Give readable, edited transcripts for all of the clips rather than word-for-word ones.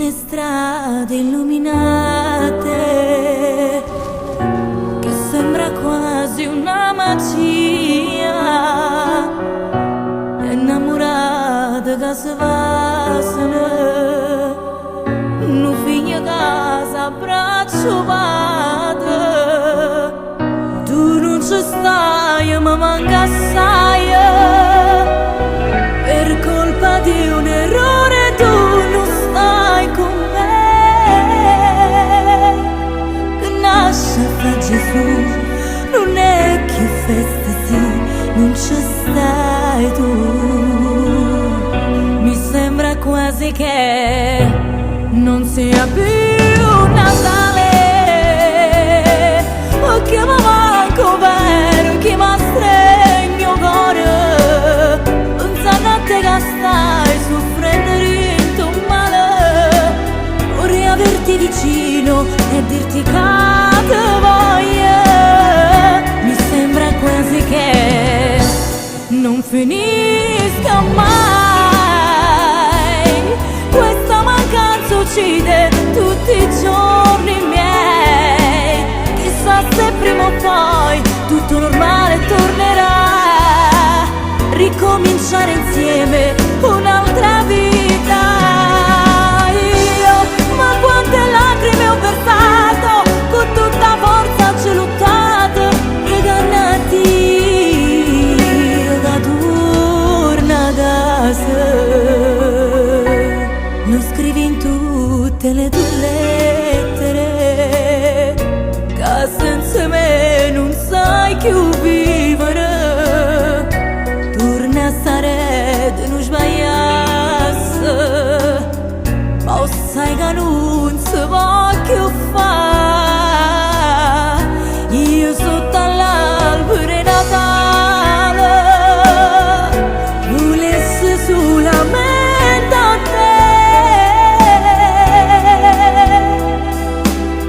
Sono strade illuminate che sembra quasi una magia. E 'nnammurate ca se vasano, nu figlio ca s'abbraccia 'o padre. Tu nun ce staje, ma manca assaje. Per colpa di un errore tu non stai con me. Che nasce fa Gesù, non è più festa sì, non ci stai tu. Mi sembra quasi che non sia più Natale. Che mi manca vero, che mi stregno il cuore. Pensando a te che stai soffrendo dentro un male. Vorrei averti vicino e dirti che te voglio. Mi sembra quasi che non finisca mai. Questa mancanza uccide tutti i giorni miei. Chissà se prima o poi tutto normale tornerà. Ricominciare insieme un'altra vita. Io, ma quante lacrime ho versato, con tutta forza ci ho lottato, pregando a Dio che torna a casa. Lo scrivi in tutte le tue lettere, che senza me non sai più vivere. Torna a stare non sbagliasse, ma sai che non si può più fare. Io sotto all'albero di Natale volessi solamente a te.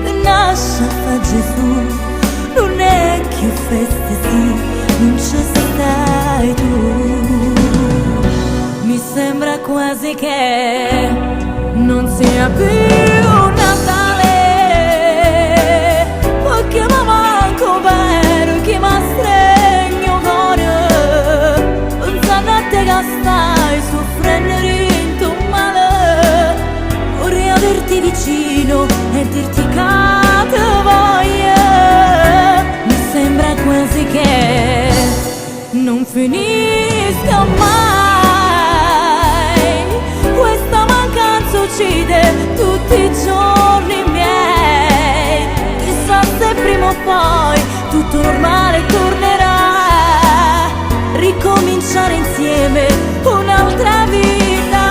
Che nasce fa Gesù, non è più festa sì, non ci stai tu. Mi sembra quasi che non sia più Natale, perché mi manca vero, che mi stregno il cuore. Pensando a te che stai soffrendo dentro un male, vorrei averti vicino e dirti che te voglio. Mi sembra quasi che non finisca mai. Questa mancanza uccide tutti i giorni miei. Chissà se prima o poi tutto normale tornerà. Ricominciare insieme un'altra vita.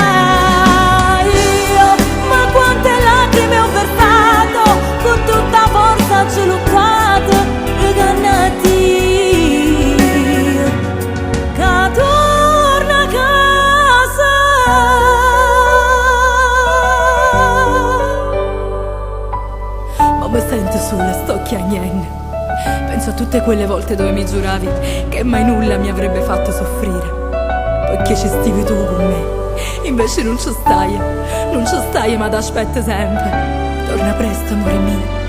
Io, ma quante lacrime ho versato, con tutta forza ci ho lottato, pregando a Dio che torna a casa. Ma mi sento sola, sto chiagnendo. Penso a tutte quelle volte dove mi giuravi che mai nulla mi avrebbe fatto soffrire. Perché ci stivi tu con me. Invece non ci stai, non ci stai, ma ti aspetto sempre. Torna presto, amore mio.